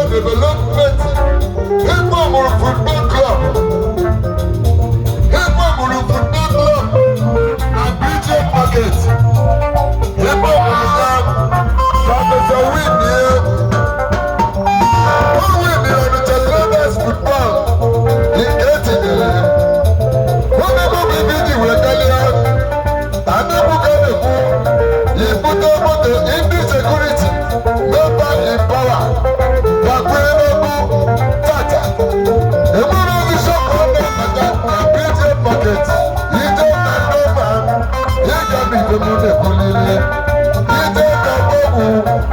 Development, Igbo mụrụ Football Club, Igbo mụrụ Football Club na BJ Market. Igbo mụrụ ya ka mesa win ye. O win Onitsha Traders Football nke etinyere ya. Onye bụ ibe iji wee karịa Anabuka na-ekwu ibute moto ndị security member in power gakwere n'ọkụ tata. Enwere ozi shop ọ na-abata na BJ Market ije na ndọba ịga na ibe m na-ekwu niile ije na ọgwụ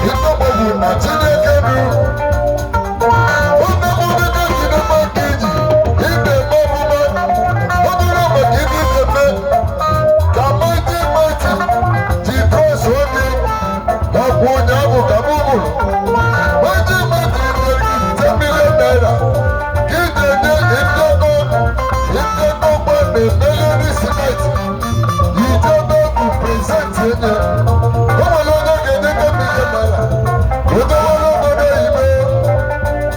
ịtọgbọgwụ na Chineke du. Onye mụ dịka jide maka iji ị na-eme ọmụma ọ bụrụ maka ibe eme ka Mighty Mighty ji trust oge ọkwụ ụnyaahụ ka mụ hụrụ Mighty Mighty nyere gị 10 million naira ka ị ga-enye ndekọ ndekọ gba na emelioni cement ije n'egwu present enye. O nwere onye ga-enye 10 million naira odewere obodo oyibo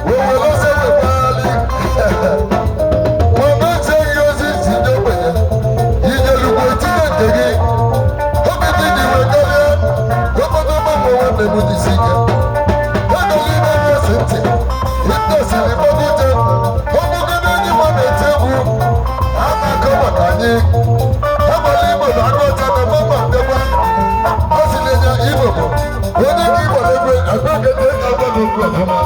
wee were ọsọ wee gbagharị ma na-echeghị ozi si nye ogbenye ijelugbo etinye nke gị obi dị gị wee karịa obodo mmanwụ. Nwanne m, jisi ike egala ime esi ntị ntosiri gbagute ọbụgodo enyi nwa na-eti egwu a na-akọ maka anyị agbala Igbo na agụ ọcha na mama ndekwa ọ sị na ya Igbo bụ onye ka Igbo na-egwe agba nkete agwa n'okwu ọfụma.